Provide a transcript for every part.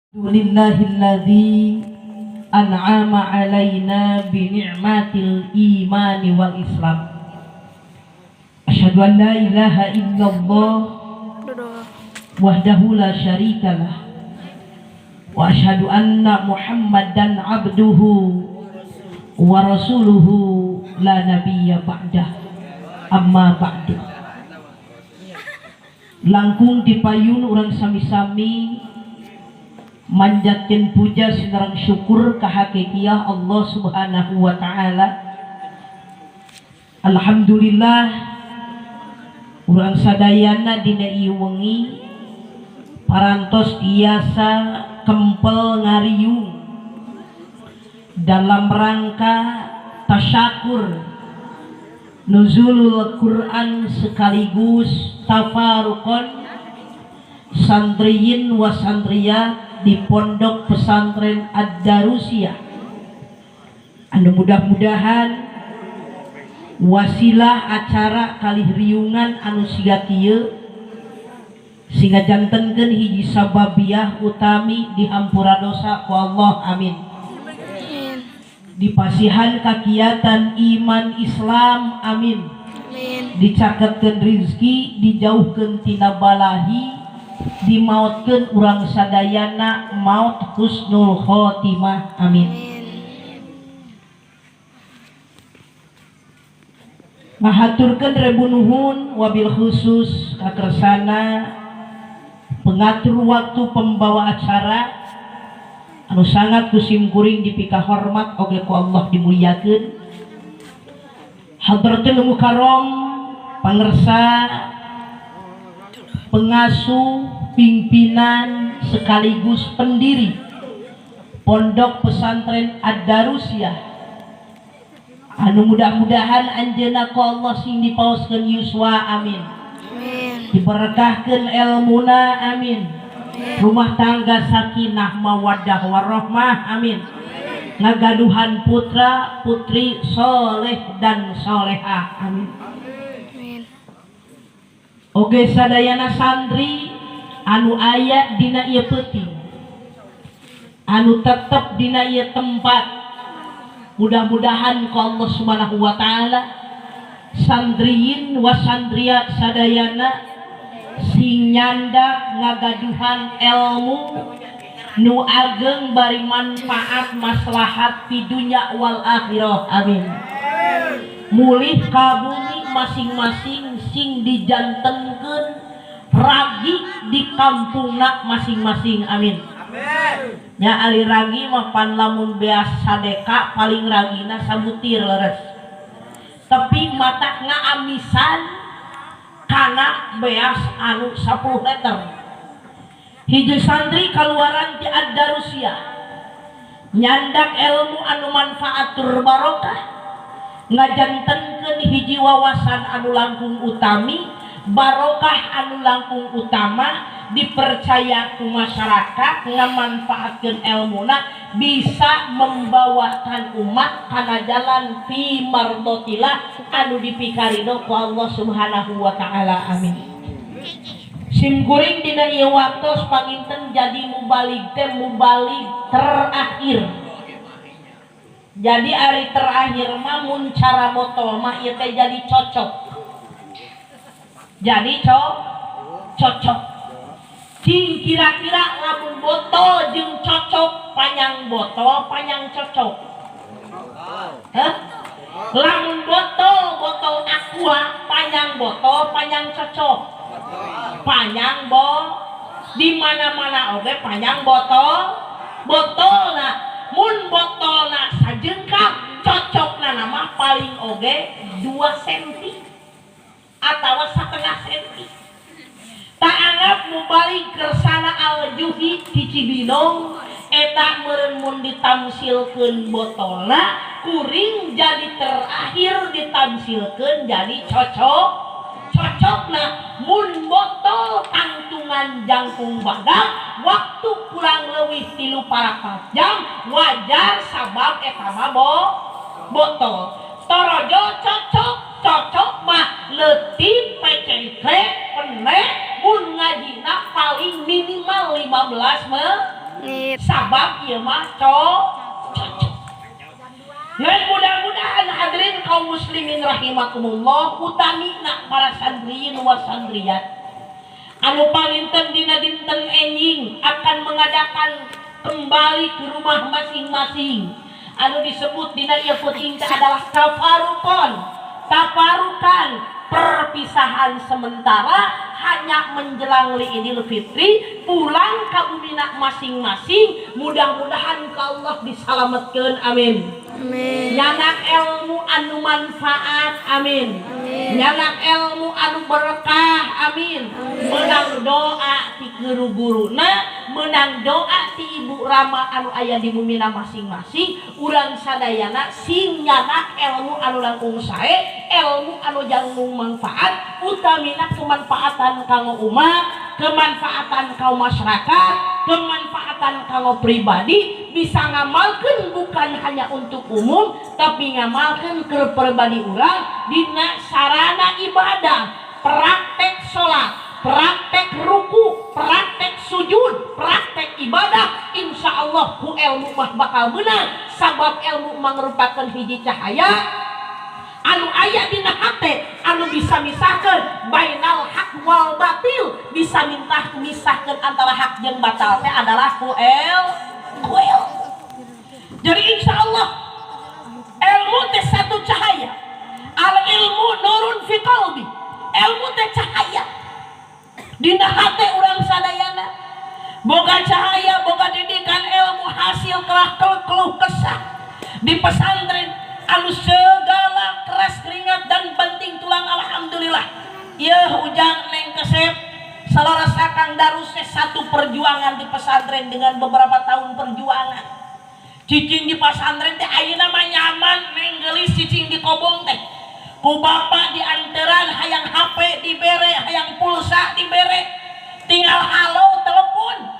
Lillahilladzi an'ama alaina bi ni'matil imani wal islam. Asyhadu an la ilaha illallah wahdahu la syarikalah wa asyhadu anna Muhammadan abduhu wa rasuluhu la nabiyya ba'dah, amma ba'du. Langkung dipayun urang sami-sami manjatkeun puja sinareng syukur ka hakikiah Allah Subhanahu wa taala. Alhamdulillah, urang sadayana dina ieu wengi parantos tiasa kempel ngariung dalam rangka tasyakur nuzulul Quran sekaligus tafarukon santriyin wa santriyat di Pondok Pesantren Ad-Darusiyah, anu mudah-mudahan wasilah acara kalih riungan anu siga kieu sehingga jantenkeun hiji sababiah utami dihampura dosa ku Allah, amin. Amin. Dipasihan kakiatan iman Islam, amin. Amin. Dicaketkeun rizki, dijauhkeun tina balahi, dimautkeun urang sadayana maut husnul khotimah, amin. Amin. Ngahaturkeun rebu nuhun wabil khusus kakersana pengatur waktu pembawa acara anu sangat kusim kuring dipika hormat oge ku Allah dimuliakeun, hadratul mukarram, pangersa pengasuh pimpinan sekaligus pendiri Pondok Pesantren Ad-Darusiyah anu mudah-mudahan anjeunna ku Allah sing dipaoskeun yuswa, amin. Amin. Diberkahkeun elmuna, amin. Rumah tangga sakinah mawaddah warahmah, amin. Ngagaduhan putra putri soleh dan solehah, amin. Amin. Oge sadayana santri anu aya dina ieu peuting, anu tetep dina ieu tempat, mudah-mudahan ku Allah Subhanahu wa taala santriyin wa santriat sadayana sing nyanda ngagaduhan ilmu nu ageng bari manfaat maslahat di dunya wal akhirah, amin. Mulih ka bumi masing-masing sing dijantenkeun ragi di kampungna masing-masing, amin. Nya ari ragi mah pan lamun beas sadeka paling ragina sabutir leres, tapi matak ngaamisan kana beas anu 10 liter. Hiji santri kaluaran ti Ad-Darusiyah nyandak ilmu anu manfaat tur barokah, ngajantenkeun hiji wawasan anu langkung utami, barokah anu langkung utama, dipercaya ku masyarakat, ngamanfaatkeun elmuna bisa membawakan umat kana jalan fi mardotillah anu dipikarido ku Allah Subhanahu wa taala, amin. Sim kuring dina ieu waktos panginten jadi mubalig teh mubalig terakhir. Jadi ari terakhir mah mun cara botol mah ieu teh jadi cocok. Jadi cocok. Cing kira-kira lamun botol jeung cocok, panjang botol panjang cocok. Hah? Lamun botol botol aqua panjang botol panjang cocok. Panjang bo di mana-mana oge panjang botol botolna, mun botolna sajengkal cocokna nama paling oge 2 senti atawa setengah senti. Tak anggap mubalig kersana al-juhi di Cibinong eta meureun mun ditamsilkeun botolna kuring jadi terakhir ditamsilkeun jadi cocok cocokna mun botol tangtungan jangkung badak waktu kurang leuwih 3-4 jam wajar sabab eta mah botol. Torojo cocok cocok mah leutik pecengklek penek mun ngajina paling minimal 15 Nit. Sabab ieu mah cocok. Ngan mudah-mudahan hadirin kaum muslimin rahimakumullah, utamina para santriyin wa santriyat anu palinten dina dinten enjing akan mengadakan kembali ke rumah masing-masing, anu disebut dina ieu peuting teh adalah tafarukon, tafarukan, perpisahan sementara hanya menjelang li Idul Fitri, pulang ke bumina masing-masing. Mudah-mudahan ke Allah disalametkeun, amin. Amin. Nyanak ilmu anu manfaat, amin. Amin. Nyanak ilmu anu berkah, amin. Menang doa ti guru guruna, menang doa ti ibu rama anu aya di bumina masing-masing. Urang sadayana sing nyanak ilmu anu langkung sae, ilmu anu jangkung manfaat, utamina kemanfaatan kanggo umat, kemanfaatan kaum masyarakat, kemanfaatan kanggo pribadi, bisa ngamalkeun bukan hanya untuk umum tapi ngamalkeun ke pribadi urang dina sarana ibadah, praktek sholat, praktek ruku, praktek sujud, praktek ibadah. Insya Allah ku ilmu mah bakal beunang, sabab ilmu mangrupakeun hiji cahaya anu aya dina hate anu bisa misahkeun bainal haq wal batil, bisa mintah misahkeun antara hak jeung batal teh adalah ku ilmu. Jadi insya Allah ilmu teh satu cahaya, al ilmu nurun fi qalbi, ilmu teh cahaya dina hate urang sadayana, boga cahaya, boga didikan ilmu hasil kerah keluh kesah di pesantren anu segala keras keringat dan banting tulang. Alhamdulillah ya, Ujang, Neng Kesep, saudara Kang Darus teh satu perjuangan di pesantren dengan beberapa tahun perjuangan cicing di pesantren teh. Ayeuna mah nyaman, Neng geulis, cicing di kobong teh ku bapak dianteran, hayang HP dibere, hayang pulsa dibere, tinggal halo telepon.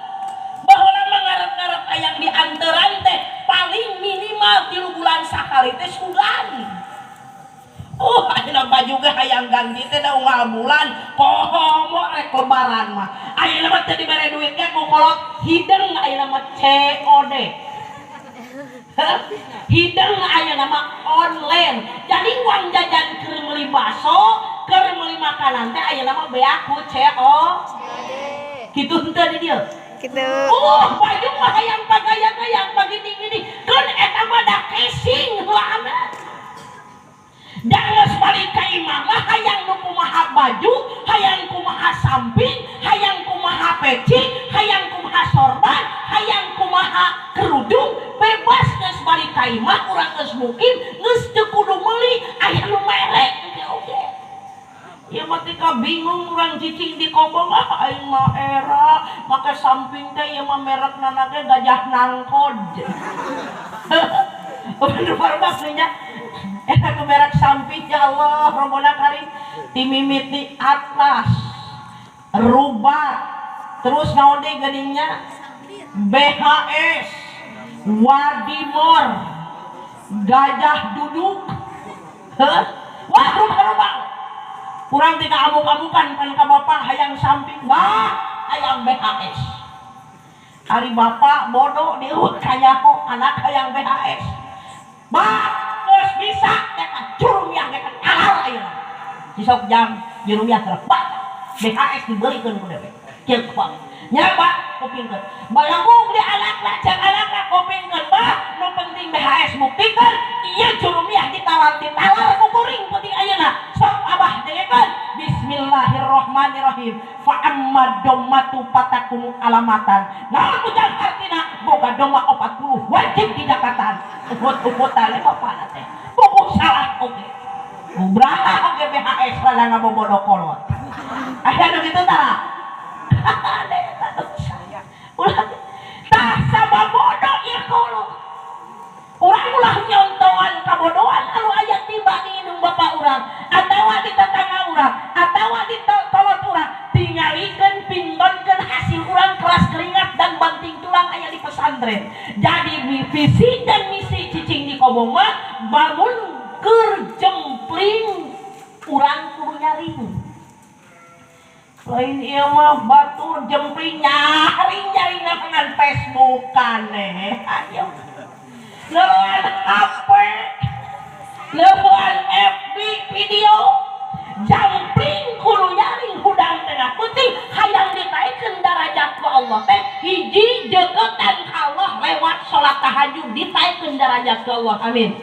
Baheula mah ngarep-ngarep hayang dianteran teh paling minimal 3 bulan sakali teh sugan. Oh, ayeuna baju ge hayang ganti teh da unggal bulan, komo rek lebaran mah. Ayeuna mah teu dibere duit ge ku kolot, hideng ayeuna mah COD. Hideng ayeuna mah online. Jadi uang jajan keur meuli bakso, keur meuli makanan teh ayeuna mah beak ku CO. Kitu henteu di dieu? Gitu. Oh, baju mah hayang pagaya-gaya pagini-gini. Keun eta mah da casing heulana. Da geus balik ka imah mah hayang nu kumaha baju, hayang kumaha samping, hayang kumaha peci, hayang kumaha sorban, hayang kumaha kerudung, bebas. Geus balik ka imah urang geus mukim, geus teu kudu meuli, aya nu mere oke oke. Ya mah tika bingung urang cicing di kobong, ah aing mah era make samping teh ieu mah merekna ge Gajah Nangkod. Bener barbak nya. Eta ku merek samping, ya Allah Robbana karim, ti mimiti Atlas, Rubat, terus naon deui geuning nya, BHS, Wadimor, Gajah Duduk. Hah? Wah, rupa-rupa. Kurang tidak amuk-amukan pan ka bapak hayang samping, bah hayang BHS. Ari bapak bodoh dieuweuh kanyaho anak hayang BHS. Bah, geus bisa eta jurumiah ge alar ayeuna. Sisok jam jurumiah terpak. BHS dibelikeun ku dewek. Kieu pak. Nya Pak, kupingkeun. Balanggung di anakna, cek anakna kupingkeun, bah, nu penting BHS buktikeun ieu jurumiah ditalar ditalar ku kuring penting ayeuna. Sok abah dengekeun. Bismillahirrahmanirrahim. Fa amma dommatu fatakunu alamatan. Naon ujang artina boga domma 40 wajib dijakatan. Uput-uputan bapak teh. Buku salah oge. Ubraha oge BHS rada ngabobodo kolot. Aya nu kitu tara? Ulah tah sababodo ieu kolot. Urang ulah nyontoan kabodohan anu aya tiba di indung bapak urang atawa di tetangga urang atawa di kolot urang. Tingalikeun, pintonkeun hasil urang keras keringat dan banting tulang aya di pesantren. Jadi visi dan misi cicing di kobong mah bangun keur jempling, urang kudu nyaring. Lain ieu mah batur jempling nyaring-nyaring ngan Facebookan eh. Ayo. Leuan HP, leuan FB video, jampling kudu nyaring hudang tengah penting hayang ditaikeun darajat ku Allah teh hiji deketan ka Allah lewat salat tahajud ditaikeun darajat ku Allah. Amin.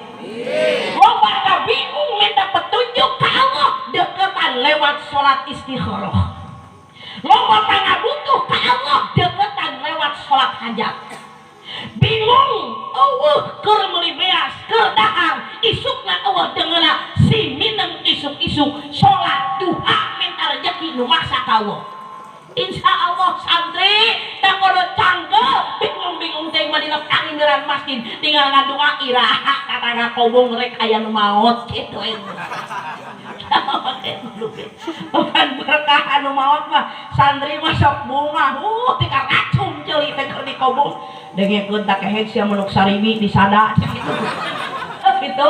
Loba ka bingung minta petunjuk ka Allah deketan lewat salat istikharah. Loba pangabutuh ka Allah deketan lewat salat hajat. Bingung eueuh keur meuli beas keur dahar isukna eueuh dengeuna si mineng isuk-isuk salat duha minta rejeki nu maksa ka Allah. Insya Allah santri tak kudu cangkel bingung-bingung teh mah dina panginderan masjid tinggal ngadoa iraha tatangga kobong rek aya nu maot kitu eta. Bukan berkah anu maot mah santri mah sok bunga dikaracung ceuli teh keur dikobong dengekeun tak kehed sia manuk sarimi disada kitu. Kitu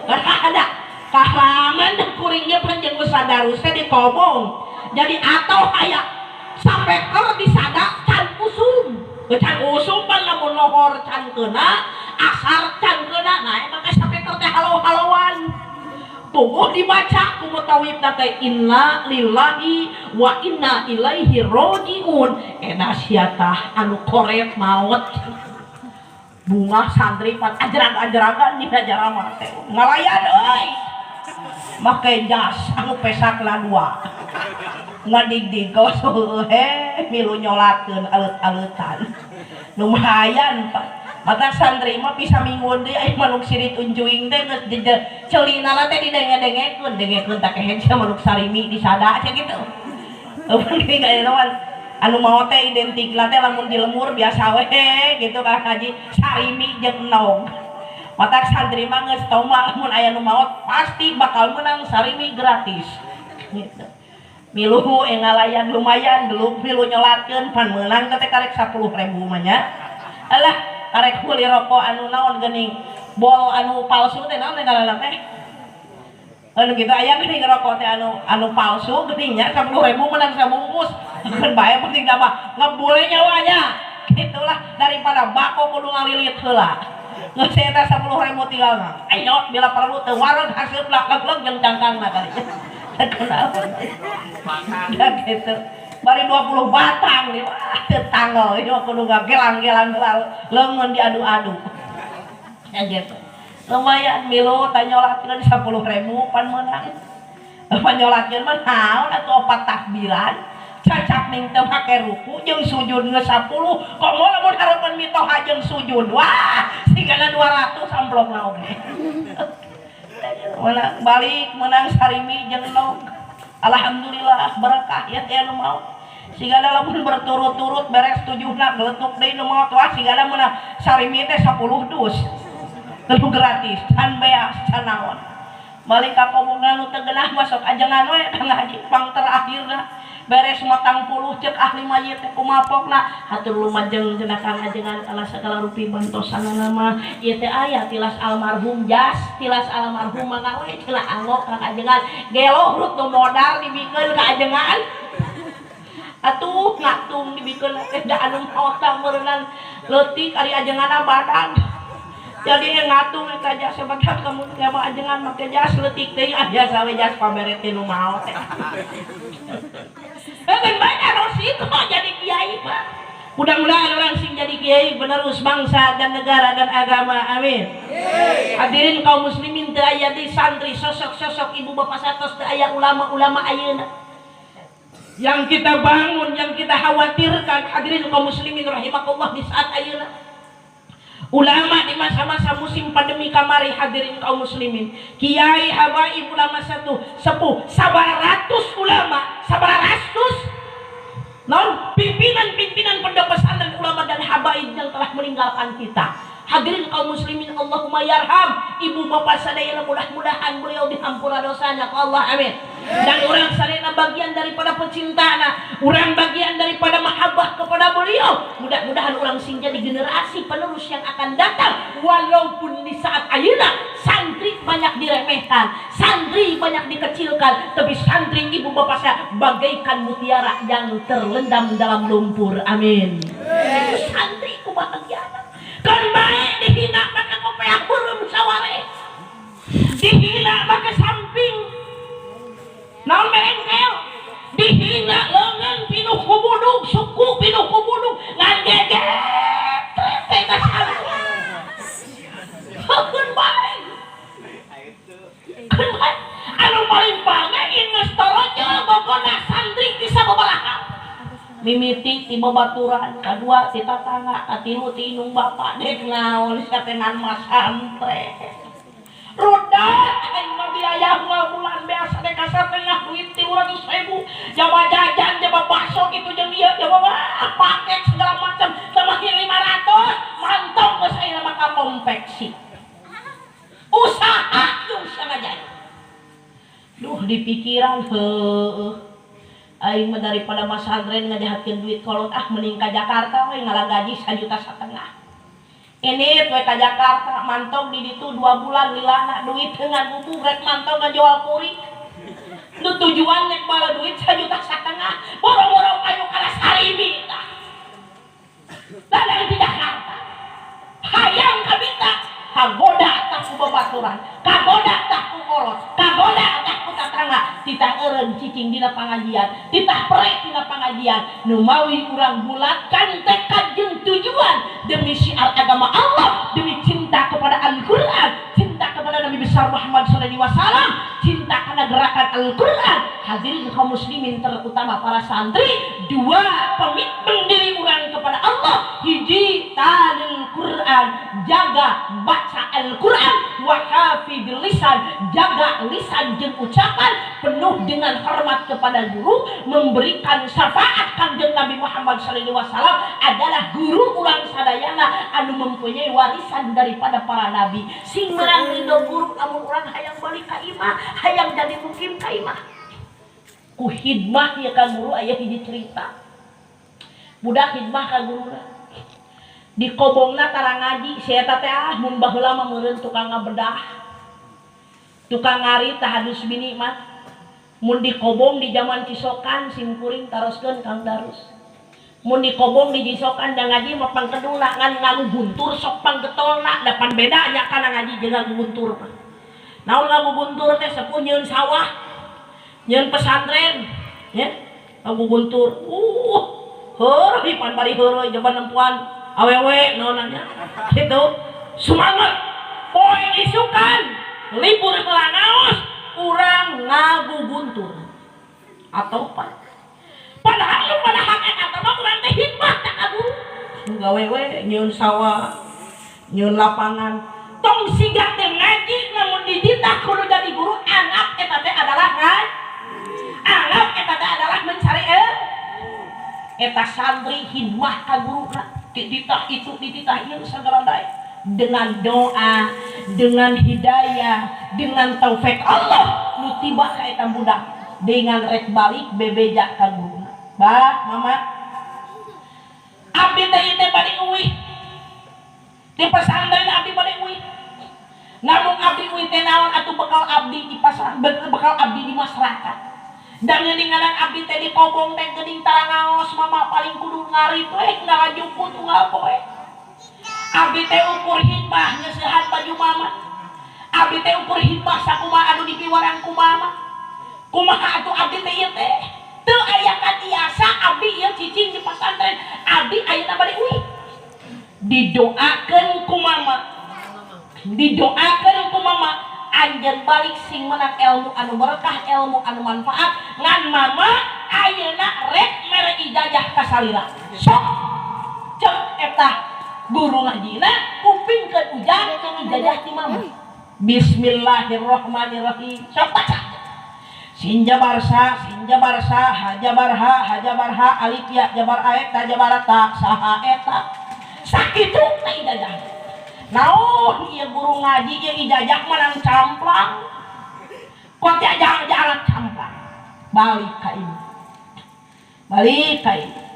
karena ada kahraman kuringnya panjang sadarus teh dikobong. Jadi atau aya sampai keur disada can usum. Can usum pan lamun lohor can keuna, asar can keuna. Nah emang sampai keur teh halo-haloan. Puguh dibaca ku mutawif teh inna lillahi wa inna ilaihi rajiun. Eta sia tah anu koret maot. Bunga santri pan ajrag-ajragan dina jaramah teh. Ngalayan euy. Make jas anu pesakna dua. Ngadigdig kawas he milu nyolatkeun alet-aletan. Lumayan Pak. Mata santri mah bisa mingguan deui aya manuk sirit uncuing teh geus celinana teh didenge-dengekeun, dengekeun tah kehed sia manuk sarimi disada sia kitu. Eueuh anu maot teh identikna teh lamun di lemur biasa we gitu Kang Haji sarimi jeung endog. Mata santri mah geus tau mah lamun aya nu maot pasti bakal menang sarimi gratis. Gitu. Milu ngalayan lumayan geluk milu nyolatkeun pan meunang teh karek 10.000 mah nya. Alah karek meuli rokok anu naon geuning bol anu palsu teh naon teh ngaranna teh anu kitu aya geuning rokok teh anu palsu geuning nya 10.000 menang sabungkus keun bae penting mah ngebule nyawanya gitulah daripada bako kudu ngalilit heula geus eta 10.000 tinggal mah ayo bila perlu teu wareg haseupna legleg jeung cangkangna kali kunaon gitu bari 20 batang nih, wah teu tanggal ieu kudu ngagelang-gelang leungeun diadu-adu. Ya gitu. Lumayan milu tanyolatkeun 10.000 pan meunang. Panyolatkeun mah naon atuh opat takbiran, cacap ning teu make ruku jeung sujud geus 10, komo lamun harapan mitoha jeung sujud. Wah, sigana 200 amplopna oge. Menang balik menang sarimi jeung endog. Alhamdulillah berkah ya teh anu maot. Sigana lamun berturut-turut beres tujuhna geletuk deui nu maot wah sigana meunang sarimi teh 10 dus. Teu gratis, can beas can naon. Balik ka komungan nu teu geunah masuk ajengan we Kang Haji pang terakhirna. Beres matang puluh cek ahli mayit teh kumapokna hatur lumajeng cenah Kang Ajengan kana sagala rupi bantosanana mah ieu teh aya tilas almarhum jas tilas almarhum mangga we cenah anggo Kang Ajengan gelo rut nu modar dibikeun ka ajengan atuh ngatung dibikeun teh da anu maot meureunnan leutik ari ajenganna badag jadi ngatung eta jas sebagai kamu teh mah ajengan make jas leutik teh biasa we jas pamere teh nu maot teh. Kan banyak resiko jadi kiai mah. Mudah-mudahan orang sing jadi kiai penerus bangsa dan negara dan agama. Amin. Hadirin kaum muslimin teu aya di santri sosok-sosok ibu bapak satos teu aya ulama-ulama ayeuna. Yang kita bangun, yang kita khawatirkan hadirin kaum muslimin rahimakumullah di saat ayeuna. Ulama di masa-masa musim pandemi kamari hadirin kaum muslimin, kiai habaib ulama satu sepuh sabaratus ulama, sabaratus non pimpinan-pimpinan pondok pesantren ulama dan habaib yang telah meninggalkan kita. Hadirin kaum muslimin, Allahumma yarham, ibu bapak sadayana, mudah-mudahan beliau dihampura dosanya ku Allah, amin. Dan urang sadayana bagian daripada pecintana, urang bagian daripada mahabbah kepada beliau. Mudah-mudahan urang sing jadi generasi penerus yang akan datang. Walaupun di saat ayeuna santri banyak diremehkan, santri banyak dikecilkan, tapi santri, ibu bapak saya, bagaikan mutiara yang terlendam dalam lumpur, amin. Itu santri kebahagiaan kan baik dihina pakai kopiah beureum saware, dihina pakai samping naon merengkel, dihina lengan pinuh ku budug, suku pinuh ku budug, ngan geget teh ka santri. Keun bae, keun bae. Anu paling bangga geus torojol gogona santri ti sababaraha, mimiti ti babaturan, kadua ti tatangga, katilu ti indung bapa. Dek naon sia teh ngan masantren rudat, aing mah biaya unggal bulan biasa dek satengah duit 300.000, jaba jajan, jaba bakso gitu, jeung ieu jaba wah paket segala macam tambah 500, mantap geus ayeuna mah ka konveksi usaha jeung sangaja. Duh, di pikiran heueuh aing mah daripada masantren ngajahatkeun duit kolot, ah mending ka Jakarta we ngala gaji 1,5 juta. Ini we ka Jakarta, mantog di ditu 2 bulan, lilana duit dengan bubu rek mantog ngajual kurik. Nu tujuan nek bala duit 1,5 juta, boro-boro ayo kana saribi tah. Dadang di Jakarta hayang kabita, kagoda tah ku babaturan, kagoda tah ku kolot, kagoda tah ku tatangga, titah eureun cicing dina pangajian, titah prek dina pangajian. Nu mawi urang bulatkan tekad jeung tujuan demi syiar agama Allah, demi cinta kepada Al-Qur'an, cinta kepada Nabi besar Muhammad SAW, cinta karena gerakan Al-Quran. Hadirin kaum muslimin, terutama para santri, dua komitmen diri urang kepada Allah: hiji, talil Quran, jaga baca Al-Quran, wa hafidil lisan, jaga lisan jeung ucapan penuh dengan hormat kepada guru. Memberikan syafaat Kanjeng Nabi Muhammad SAW adalah guru urang sadayana anu mempunyai warisan daripada para nabi. Sing menang ridho guru lamun urang hayang balik ka imah, hayang jadi mukim ka imah ku hidmah ya ka guru. Aya hiji cerita budak hidmah ka guruna, di kobongna tara ngaji si eta teh. Ah, mun baheula mah meureun tukang ngabedah, tukang ngarit, tahadus bini mah mun di kobong di zaman Cisokan. Sim kuring taroskeun Kang Darus, mun di kobong di Cisokan da ngaji mah pangkedulna, ngan ngaguguntur sok panggetolna. Dapan bedanya kana ngaji jeung ngaguguntur mah naon? Ngaguguntur teh sepuh nyieun sawah, nyieun pesantren ya ngaguguntur. Heureuy pan bari heureuy jaman nempuan awewe naonannya gitu, semangat. Poe isukan libur heula ngaos, urang ngaguguntur atau apa, padahal lu pada hakikat mah urang teh hikmah tak ka guru, gawe we nyieun sawah, nyieun lapangan. Tong siga teh ngaji namun dititah kudu jadi guru, anggap eta teh adalah ngaji, anggap eta teh adalah mencari eta santri hidmah ka guruna, dititah itu, dititah ieu, segala dae. Dengan doa, dengan hidayah, dengan taufik Allah nu tiba ka eta budak, dengan rek balik bebeja ka guruna, "Bah, Mama, abdi teh ieu teh bade uih di pesantren, abdi bade uih. Namun abdi uih teh naon atuh bekal abdi di pasar, bekal abdi di masyarakat? Dan ngeningalan abdi teh di kobong teh geuning tara ngaos, Mama, paling kudu ngarit we, ngalajuput unggal poe. Abdi teh ukur hikmah nyeusehan baju Mama. Abdi teh ukur hikmah sakumaha anu dipiwarang ku Mama. Kumaha atuh abdi teh ieu teh? Teu aya katiasa abdi ieu cicing di pesantren. Abdi ayeuna bade uih." Didoakeun ku Mama, didoakeun ku Mama, anjeun balik sing menang ilmu anu berkah, ilmu anu manfaat. Ngan Mama ayeuna rek mere ijazah ka salira." Sok cek eta guru ngajina, kupingkeun ujang ijazah ti Mama. Bismillahirrahmanirrahim. Sok baca. Sin jabar sa, sin jabar sa, ha jabar ha, ha jabar ha, alif ya jabar a eta jabar ta, saha eta? Sakitu teh ijazah. Naon ieu guru ngaji ieu ijazah menang camplang. Kok teh jalan camplang. Balik ka imah. Balik ka imah.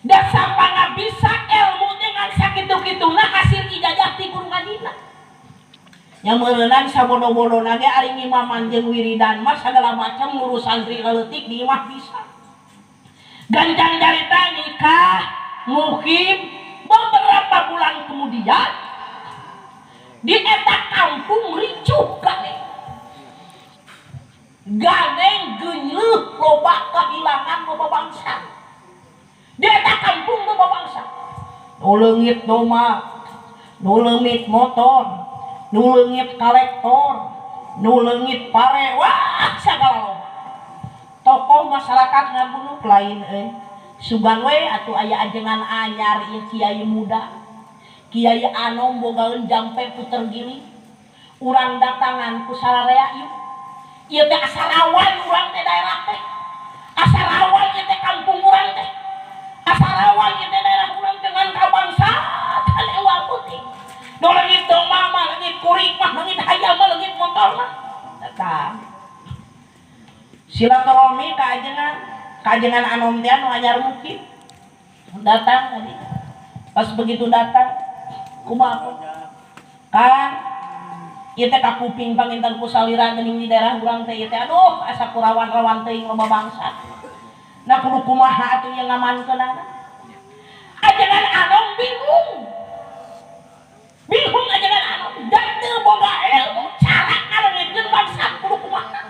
Dasar bisa ilmu dengan sakitu-kituna hasil ijazah ti guru ngajina. Nya meureunan sabodo-bodona ge ari ngimaman jeung wiridan mah sagala macam ngurus santri leutik di imah bisa. Gancang carita nikah, mukim, beberapa bulan kemudian di eta kampung ricuh gandeng. Gandeng geuneuh loba kehilangan loba bangsa. Di eta kampung loba bangsa. Nu leungit domba, nu leungit motor, nu leungit kolektor, nu leungit pare, wah sagala loba. Tokoh masyarakat ngabunuh lain euy. Sugan we atuh aya ajengan anyar ieu kiai muda. Kiai Anom bogaeun jampe puter giling. Urang datangan ku sararea ieu. Ieu teh asa rawan urang teh daerah teh. Asa rawan ieu teh kampung urang teh. Asa rawan ieu teh daerah urang dengan kabangsaan ewal putih. Nu leungit domba mah, leungit kurik mah, leungit hayam mah, leungit motor mah. Datang. Silaturahmi ka ajengan, ka ajengan Anom teh anu anyar mukim. Datang tadi. Pas begitu datang, kumaha kan ieu teh kakuping panginten ku salira geuning di daerah urang teh ieu teh aduh asa kurawan-rawan teuing loba bangsa. Nah kudu kumaha atuh ieu ngamankeunana. Ajengan Anom bingung. Bingung ajengan Anom dan teu boga ilmu cara ngaleungitkeun bangsa kudu kumaha.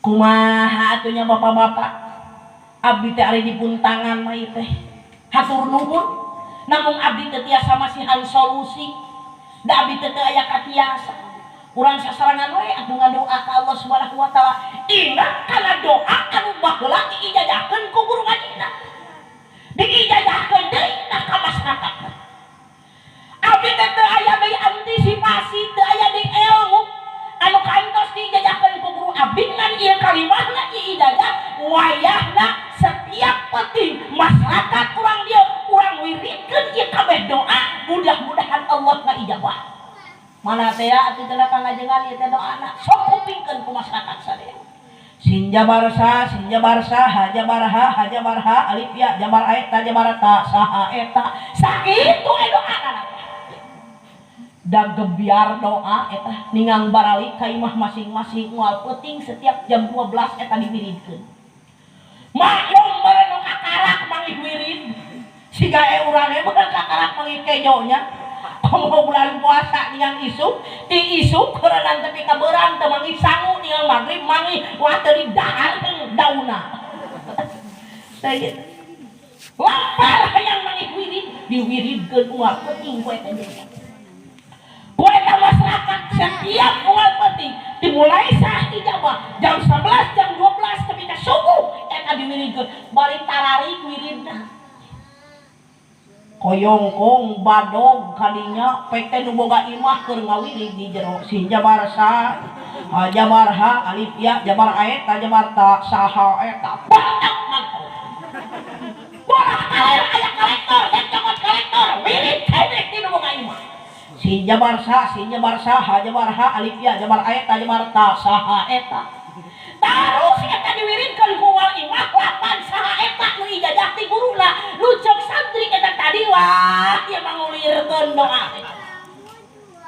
Kumaha atuh nya bapak-bapak. Abdi teh ari dipuntangan mah ieu teh. Hatur nuhun. Namun abdi teu tiasa masihan solusi. Da abdi teh teu aya katiasa. Urang sasarangan we atuh ngadoa ka Allah Subhanahu wa taala. Ingat kana doa anu baheula diijazahkeun ku guru ngajina. Diijazahkeun deui na ka masyarakat. Abdi teh teu aya deui antisipasi, teu aya deui ilmu anu kantos diijazahkeun ku guru abdi ngan ieu kalimahna ieu ijazah wayahna setiap penting masyarakat urang dieu urang wiridkeun ieu kabeh doa mudah-mudahan Allah ngaijabah. Mana teh atuh cenah pangajengan ieu teh doana sok kupingkeun ku masyarakat sadaya. Sin jabar sa, sin jabar sa, ha jabar ha, ha jabar ha, alif ya jabar ae ta jabar ta, saha eta. Sakitu e doana. Da gebiar doa eta ningang baralik ka imah masing-masing moal peuting setiap jam 12 eta diwiridkeun. Maklum bareng nu kakarak manggih wirid. Siga e urang e beunang kakarak manggih kejo nya. Komo bulan puasa ningang isuk, ti isuk heureunang tepi ka beurang teu manggih sangu ningang magrib manggih wah teu didahar dauna. Teh gitu. Lapar hayang manggih wirid, diwiridkeun unggal peuting ku eta jeung. Ku eta masyarakat setiap unggal peuting dimulai sah ijabah jam 11 jam 12 tepi ka subuh eta diwiridkeun bari tararik wiridna. Koyongkong badog kadinya pek teh nu boga imah keur ngawirid di jero sin jabar sa ha jabar ha alif ya jabar ae ta jabar ta saha eta batak mantau. Bolah kaler aya kolektor dan cokot kolektor wirid keneh di nu boga imah. Sin jabar sa sin jabar sa ha jabar ha alif ya jabar ae ta jabar ta saha eta. Tarus eta diwiridkeun ku wal imah lapan saha eta nu ijazah ti guruna nu ceuk santri eta tadi wah ieu mangulirkeun doa.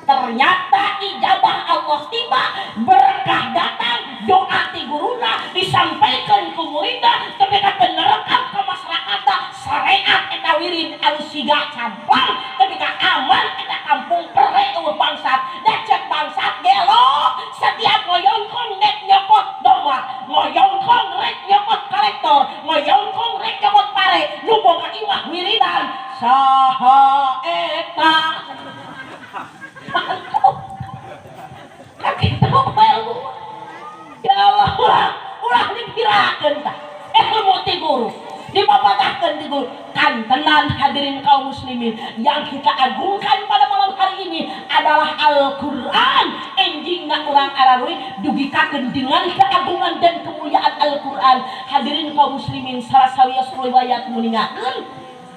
Ternyata ijabah Allah tiba, berkah datang, doa ti guruna disampaikan ku muridna tepi ka nerekam ka masyarakat syariat eta wirid anu siga camplang tepi ka aman eta kampung pere eueuh bangsat. Da ceuk bangsat gelo setiap ngoyongkong rek nyokot domba, ngoyongkong rek nyokot kolektor, ngoyongkong rek nyokot pare, nu boga imah wiridan saha eta. Mantap. Kakitu ilmu. Ya Allah, ulah ulah dipirakeun tah. Ilmu ti guru dipapatahkeun ti guru. Kantenan hadirin kaum muslimin yang kita agungkan pada malam hari ini adalah Al-Qur'an. Enjingna urang araruy dugikakeun dengan keagungan dan kemuliaan Al-Qur'an. Hadirin kaum muslimin salah sawios riwayat muningakeun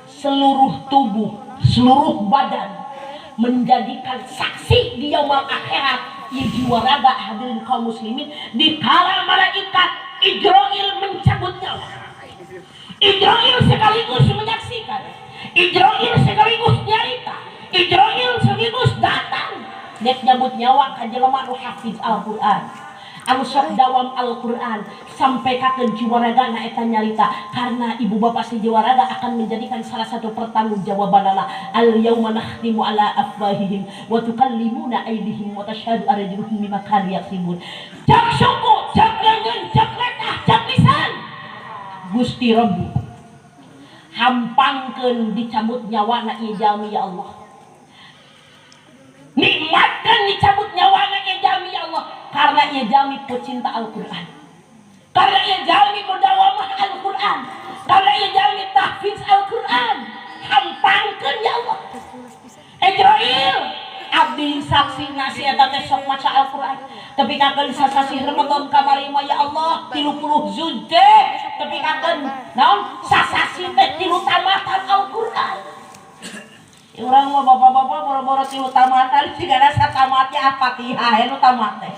seluruh tubuh, seluruh badan Menjadikan saksi di yaumul akhirat ieu jiwa raga hadirin kaum muslimin di kala malaikat Ijroil mencabut nyawa. Ijroil sekaligus menyaksikan, Ijroil sekaligus nyarita, Ijroil sekaligus datang dek nyabut nyawa ka jelema nu hafiz Al-Qur'an, anu sok dawam Al-Qur'an sampai kakeun jiwa ragana eta nyarita. Karena ibu bapak si jiwa raga akan menjadikan salah satu pertanggungjawabanana, al yauma nakhtimu ala afwahihim wa tukallimuna aydihim wa tashhadu arjuluhum bima kanu yaksibun. Cak suku, cak leungeun, cak letah, cak lisan, Gusti Rabbi hampangkeun dicabut nyawana ieu jalmi ya Allah, nikmatkan dicabut nyawana ieu jalmi ya Allah, karena ieu jalmi pecinta Al-Qur'an, karena ieu jalmi mudawamah Al-Qur'an, karena ieu jalmi tahfiz Al-Qur'an. Hampangkeun ya Allah. Ijroil abdi saksi nasi eta teh sok maca Al-Qur'an tepi kakeun sasasih Ramadan kamari mah ya Allah 30 juz teh tepi kakeun naon sasasih teh 3 tamatan Al-Qur'an. Urang mah bapak-bapak boro-boro 3 tamatan sigana satamatnya Al-Fatihah nu tamat teh.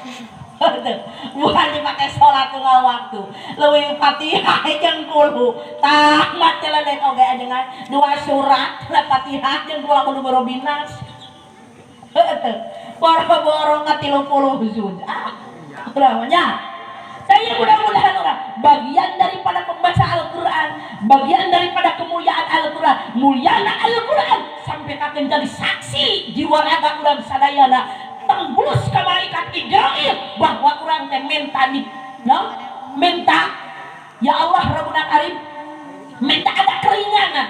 Bukan dipakai sholat tunggal waktu, leuwih Fatihah jeung kulhu tamat celedek oge dengan 2 surat Fatihah jeung kula kudu borobinas. Boro-boro ka 30 juz. Ah, urang nya. Saya mudah-mudahan orang bagian daripada pembaca Al-Qur'an, bagian daripada kemuliaan Al-Qur'an, muliana Al-Qur'an sampai kakeun jadi saksi jiwa raga urang sadayana tembus ka malaikat Ijroil bahwa urang teh minta di no? Minta ya Allah Rabbuna Karim, minta ada keringanan,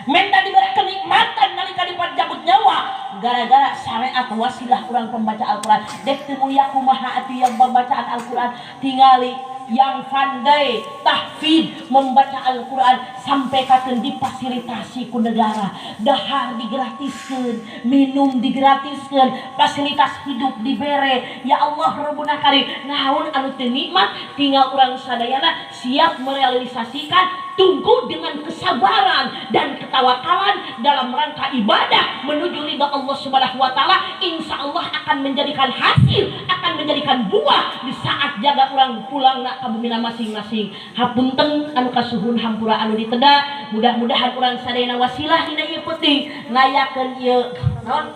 minta diberi kenikmatan nalika dipajabut nyawa gara-gara syariat wasilah urang pembaca Al-Qur'an. Dek teu mulia kumaha atuh yang pembacaan Al-Qur'an, tingali yang pandai tahfidz membaca Al-Qur'an sampai kakeun difasilitasi ku negara, dahar digratiskeun, minum digratiskeun, fasilitas hidup dibere. Ya Allah Rabbuna Karim, naon anu teu nikmat tinggal urang sadayana siap merealisasikan, tunggu dengan kesabaran dan ketawakalan dalam rangka ibadah menuju ridha Allah Subhanahu wa taala. Insya Allah akan menjadikan hasil, akan menjadikan buah di saat jaga orang pulang nak ka bumina masing-masing. Hapunten anu kasuhun hampura anu diteda, mudah-mudahan urang sadayana wasilah dina ieu penting ngayakeun ieu naon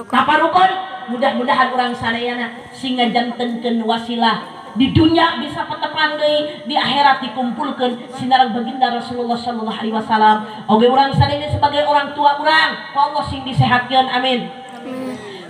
taparukon, mudah-mudahan urang sadayana sing ngajantenkeun wasilah di dunia bisa petepang deui, di akhirat dikumpulkeun sinareng baginda Rasulullah sallallahu alaihi wasallam. Oge urang sadayana sebagai orang tua urang, ku Allah sing disehatkeun, amin.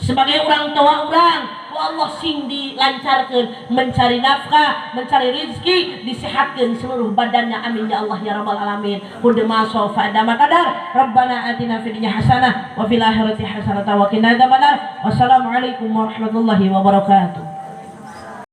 Sebagai orang tua urang, ku Allah sing dilancarkeun mencari nafkah, mencari rezeki, disehatkeun seluruh badannya, amin ya Allah ya rabbal alamin. Kudu masofa dama kadar. Rabbana atina fid dunya hasanah wa fil akhirati hasanah wa qina adzabannar. Wassalamualaikum warahmatullahi wabarakatuh.